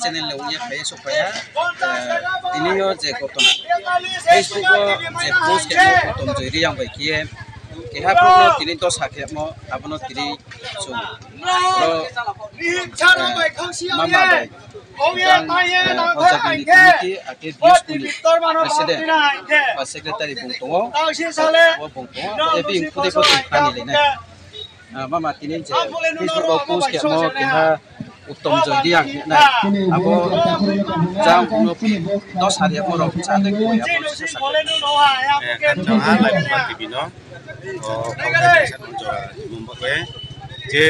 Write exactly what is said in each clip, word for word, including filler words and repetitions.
Channel le uya phai sok phai ha. Eh, tini yo je gotona Facebook o je post khe mo Uttom Joy Reang bai khe keha pro no tini dosa khe mo abono tini chung ro, eh, mama bai jang, eh, Hojagiri committee ake dispuni president ba secretary bung tongo. O bung tongo. Ebi kudai ko tini kani le nai. Ah, mama tini je Facebook o post khe mo keha Uttom Joy Reang hinai. Abo jang uno dos hari amo rok cha de koi abo sisa sa. Eh, kan jang ha live ba T V no. O kok hai sa jora mumba khe je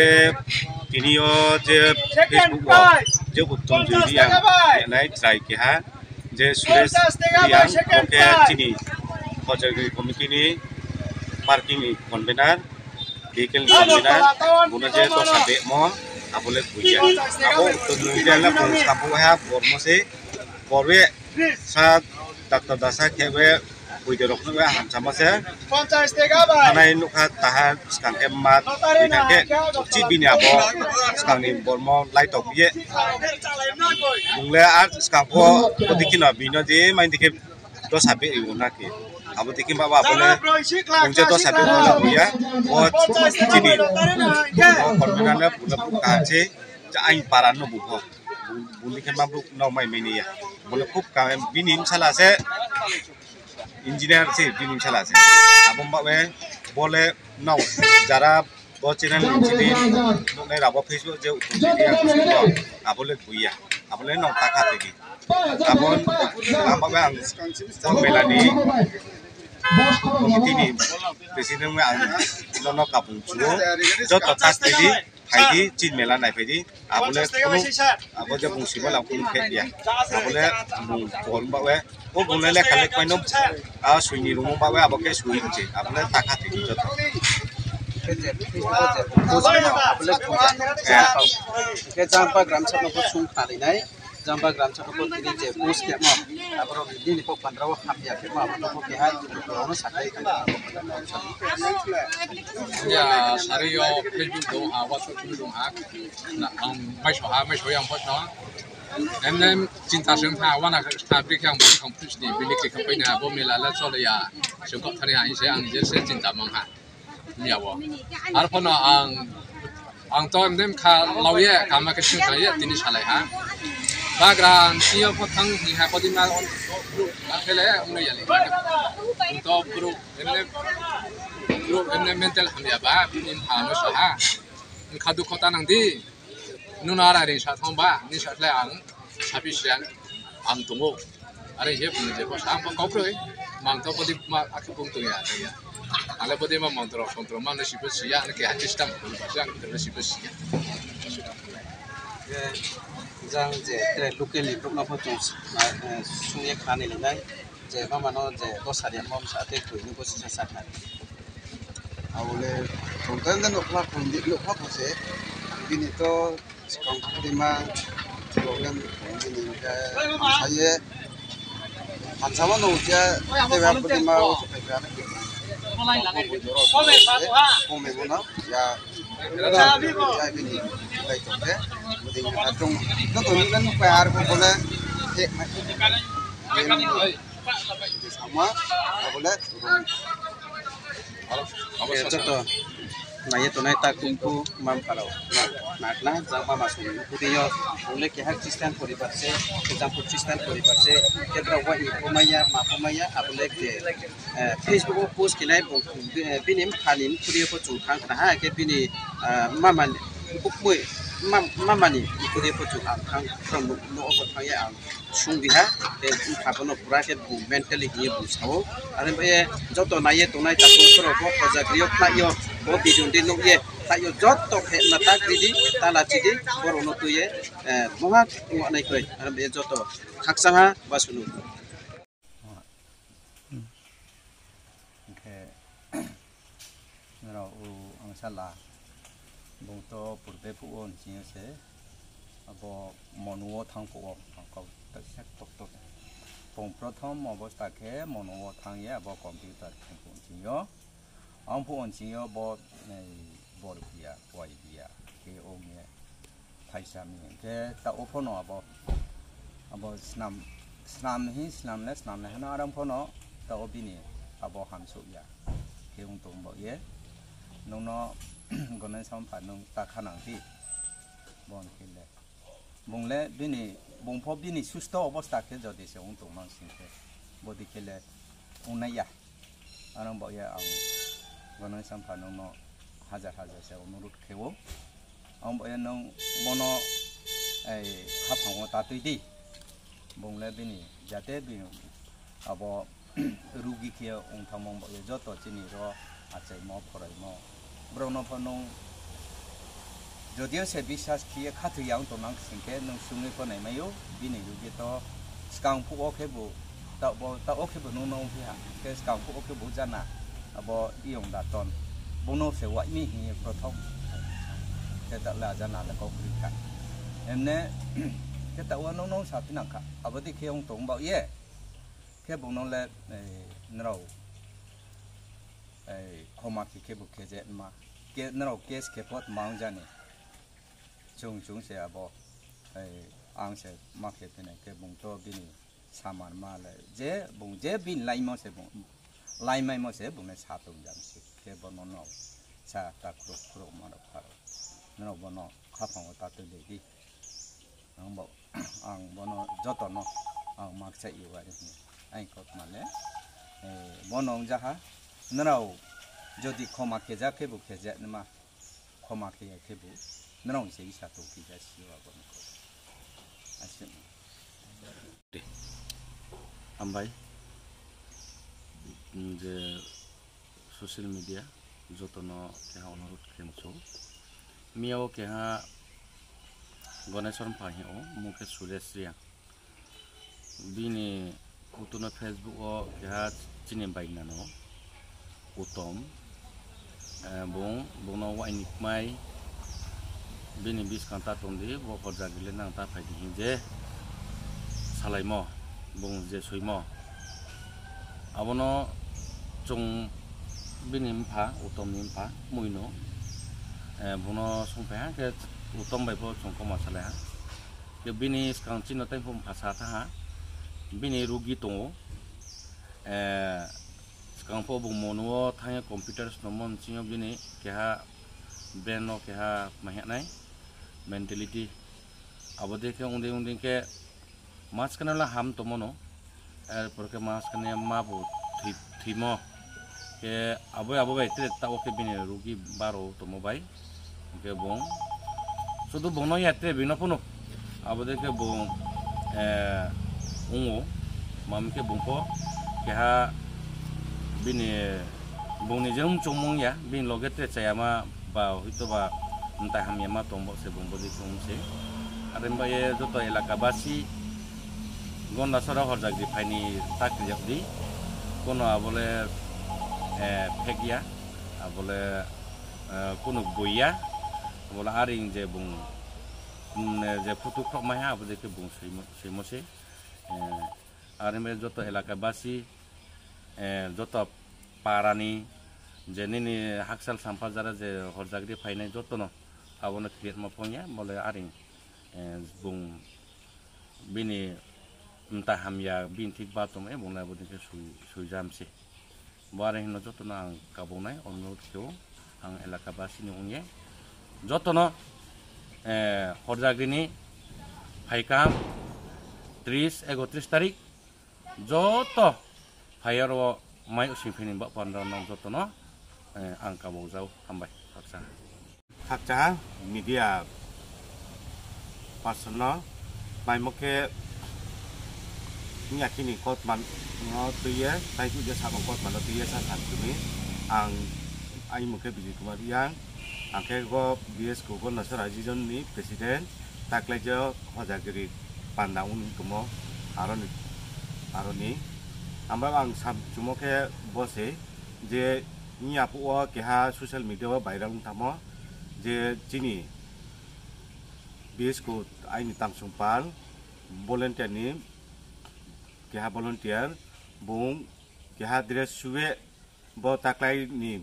tini o je Facebook o je Uttom Joy Reang hinai chai keha je Suresh Reang oke chini Hojagiri committee ni parking ni convener. Vehicle ni pamina, buno je dosa bemo, abole buya. Abo to nung je la bung sampu ha bormo se, borwe sa doctor dasa kebe buide rok nungwe hamsama se. Hanai nukha taha skang khe mat, buina khe chi bini abo skang ni bormo lai tok ye. Bungle ar skang pho, odi kino bino je main dikhe dosa be iwo na khe. Abo dikhe baba abole bung je dosa be iwo na buya. O chini o kormina le bula buk kaha se ja ain para no bukho. Bung dikhe ma buk no mai mini ya. Bole khub ka bini msala se engineer se bini msala se. Abo babe bole no jara bo channel ni chini nuknai rabo Facebook je Uttom Joy Reang abo le buya. Abo le nong taka tigi. Abo ang babe ang o mela ni committee ni president ang nono kapung chuo. Joto tas tigi, phaidi, chin mela nai phaidi. Abo le kunu, abo je bung sima lang kunu khe ya. Abo le bung bol babe o bung le lekha lek paino a suini room babe abo khe sui je. Abo le taka tigi joto. Khe je Facebook o je post khe no, abo le buya. Khe jang pa gram sa no sung tari nai. Jang pa gram sa ko tini je post khe mo. Abo rok nini kok pandra o ham ya khe mo. Abo rok khe ha rok no sakai khe. Ya sari yo Facebook do ha, WhatsApp do ha. Na ang mai so ha, mai so yang pa sa. Em nem chinta seng ha, wana ka public yang ba kong pus ni, bini khe kong pa ni ha, bo mela la chole ya. Seng kok thani ha, ise ang je se chinta mang ha. Miya bo. Ar phano ang, ang to em dem kha lauye, kama khe sing kha ye, tini salai ha. Bagra ang tiyo pho thang ni ha, podi ma on, akhele, ung ya le. To bro, em nem, bro, em nem mental ham ya ba, bini ha no sa ha. Khadu khota nang di. Nuna ara ring sa thang ba, ni sa khlai ang sufficient ang tongo. Are he bung je ko sa ang kok roi, mang to bodi ma akhe bung tong ya, ya. Ale bodi ma montro, sontro ma ne sipo siya, ne ke ha system ko siya, ne sipo siya. Jang je tre local ni prok na pho chung, eh, sung ye khani le nai. Je mama no je dos hari mo sa te koi ni ko sisa sa kha. Abole tongkha nokla kundi nokla kose bini to sikang kundi ma problem kundi ni ke saye hansa ma no uja te ba kundi ma o se pe ba ko bo joro ko me mo na ya ya bini bai to ke budi na tong no to ni na pa ar ko bole te ma Sama, abole, abo joto naiye tongnai ta kungku mam pharao. Nakna, jang mama song, kudiyo, ule keha Christian poribar se, jang Christian poribar se, kebra wa i pumaya, ma pumaya, abole ke, eh, Facebook o post kinai bung, eh, bini mkhani kudiyo ko chung thang khna ha, ke bini, eh, mama ni, bukmui, mam-, mama ni kudiyo ko chung ang thang, thang, no, no, thang ya ang. Sung di ha, tei wngkha bono pura khe bung mentally hiye bung sao. Ani bai joto naiye tongnai tabuk borok bo hojak rio khlai yo, bo bijong di nuk ye khlai yo, joto khe na tak ridi, ta lachi di, borok no twi ye, eh, boha wng nai koi. Ani bai joto khakchang ha ba sunu. Hwnkhe norok o ang sala bung to purbe phuo hwnching se abo monuo thang phuo ang kok tak sak tok tok. Bung prothom obostha khe monuo thang ye abo computer thang phuo hwnching yo. Ang phuo hwnching yo bo, eh, bor biya, wai biya khe ong ye. Thaisa mi, hwnkhe ta o phano abo, abo snam, snam hi snam le snam le hano aram phano ta o bini abo hamsuk ya. Khe wng tong bo ye, nungno gonai sam pha nung ta khanang di, bon khe le. Bung le bini, bung pho bini susto obostha khe jodi se wng tong mang sing khe, bodi khe le wng nai ya. Ano bo ye ang gonai sam pha nungno hajar hajar se onurut khe o. Ang bo ye nung bono ei khapang o ta twi di. Bung le bini jate bini abo rugi khe wng thangmung bo ye joto chini ro achaimo, phoraimo. Borokno pho nung jodio se biswas khiye khathwi ya wng tong nang sing khe nung sungwi pho nai mai o, bini rugi to swkang phuh o khe bo ta bo ta o khe bo nung nung phi ha, khe swkang phuh o khe bo jana abo iyong da ton. Bono se waini hi prothom khe ta le ajana le kok ri kha. Emne khe ta o nung nung sa phi nang kha. Abo di khe wng tong ba ye. Khe bono le, eh, nrao, eh, khoma khe khe bo khe je ma. Ke, nrao case khe pot ma wng jani. Chung chung se abo, eh, ang se ma khe phine khe bung to bini samar ma le. Je bung je bin laimo se bung, laimaimo se bung le sa tong jam se. Khe bono no sa ta khuruk khuruk ma rok pharo. Nrao bono khapang o ta twi le di. Ang bo, ang bono jotono ang makcha iwari hwnwi. Ang kok male, eh, bono wngjaha, nrao jodi khoma kheja khebu kheja nima, khoma kheya khebu, nrao se isa tong kija siwa bono kok. Aswk. Hambai, je social media jotono keha onurut khe mchu. Miyao keha Goneswar Phahi o, mung khe Suresh Reang. Bini kutuno Facebook o keha chini bainano Utom, eh, bung, bungno waini kmai bini biskang ta tongdi, bo horjak gile nang ta phaidi hinje salaimo, bung je soimo. Abono chung bini mpha, Utomni mpha, muino, eh, bungno songphai ha khe Utom bai bo chung koma salai ha. Khe bini swkang chino tei phung phasa tha ha, bini rugi tongo, eh, swkang pho bung mono o thangya computer swnamon singyo bini keha brain no keha mahiyanai mentality. Abo de khe ungdi ungdi khe maskane la ham tomono, erpor khe maskane ma bo thwi-, thwimo. Khe abo, abo bai tre ta o khe bini rugi baro tomo bai. Hingke bung sudu bungno ya tre bino phunu. Abo de khe bung, eh, ungo. Mam khe bung pho keha bini bungni jeng chumung ya, bini loge tre chayama ba hoi to ba mtai hamya ma tong bo se bung bodi chung se. Are ba ye joto elaka basi Gondasora horjak di phaini tak rijak di. Kono abole, eh, phek ya, abole, eh, kono bui ya, abole aring je bung, mm, je phutu khok mai ha, abo de khe bung soimo, soimo se. Eh, are me joto elaka basi, eh, joto parani je nini haksal sampha jara je horjak di phainai jotono abono clear ma phongya, bole aring, eh, bung bini mta hamya, bini thik ba tongmani bung lai bo dinse sui, sui jam se. Bo are hino jotono ang kabungnai, onurot khe o, ang elaka basi ni ongye. Jotono, eh, horjak di ni phaikam tris, ekotris tarik, joto phai aro mai using phini ba pandra nang jotono, eh, ang kabuk jau, hambai, khaksa. Khakcha media person no paimo khe wngya khini kotma no twiye, tai kuje sabo kotma no twiye sa sa simi ang, aimung khe Bijay Kumar Reang, ang khe go B S K Gondasora region ni president, taklaijak Hojagiri panda wng tomo aroni, aroni. Amba ang sam chumo khe bo se je wngya phuo keha social media o viral wng tamo je chini B S K aini Tangsung Pal volunteer ni keha volunteer bung keha dress suwe bo taklai ni,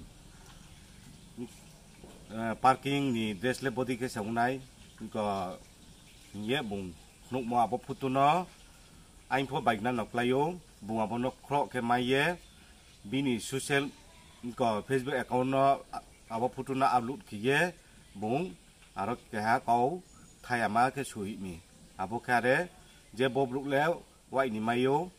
eh, parking ni dress le body khe sa wngnai. Ko ye bung nukmo abo photo no aing pho baigna nok laio, bung abo no khro khe mai ye bini social ko Facebook account no abo photo no upload khe ye bung aro keha kau thai ama khe suhi mi. Abo khe are je bobruk le waini maio,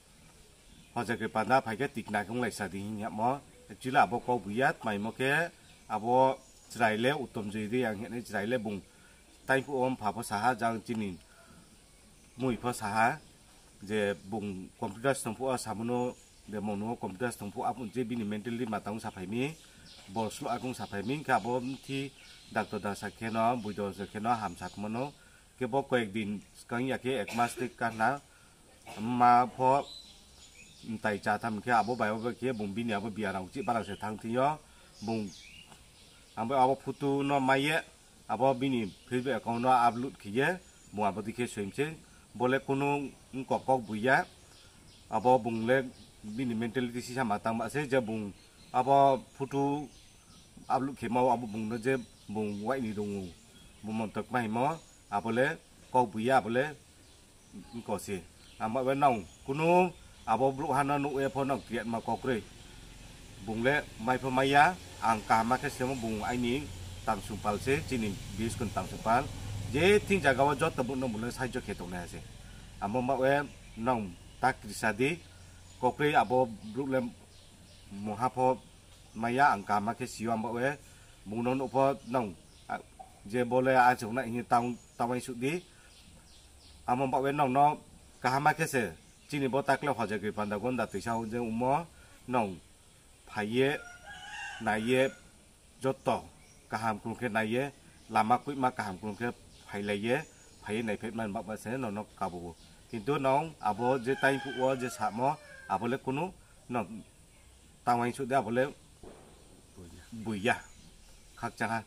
hoja khe panda phai khe tikna khe wng lai sa di hin yamo. Actually abo kok buya tmaimo khe abo chwrai le Uttom Joy Reang hinwi chwrai le bung tai phu om pha pho saha jang chini mui pho saha je bung computer song phu o samono de mono computer song phu abo je bini mentality matang sa phai mi, bol slo akung sa phai mi khe abo thi doctor da sa khe no bui do sa khe no ham sa mano. Khe bo koyek din skang ya khe ek mas tei kana ma pho tai cha tham khe abo bai abo khe bung bini abo biya rang chi barang se thang thio bung abo abo photo no mai ye abo bini Facebook account no upload khe ye bung abo dikhe soim se bole kunu kok kok buya abo bung le bini mentality sisa matang ba se je bung abo photo upload khe ma abo bung no je bung waini rungu bung montok mai mo abo le kok buya abo le ko se. Ang ba nang kunu abo brouh hano nuk e pho nang create ma kokroi. Bung le mai pho maya, ang kaham ma khe semo bung aini tang sumpal se, chini bis kun tang sumpal. Je thing jaga o joto bung no bung le sahajyo khe tong nai se. Amo ma we nang ta krisa di, kokroi abo brouh le mungha pho maya ang kaham ma khe sio ang ba we bung no nuk pho nang, a, je bole a chuk na ini tang tawai suk di. Amo ba we nang no kaham ma khe se chini bo takle hoja khe panda gonda tisa je umo nang phai ye nai ye joto kaham kunu khe nai ye lama kuima kaham kunu khe phai lai ye phai ye nai phai man ba ba se nang no kabo. Kintu nang abo je tai phu o je samo abo le kunu nang tawai suk di abo le buya khakchang ha.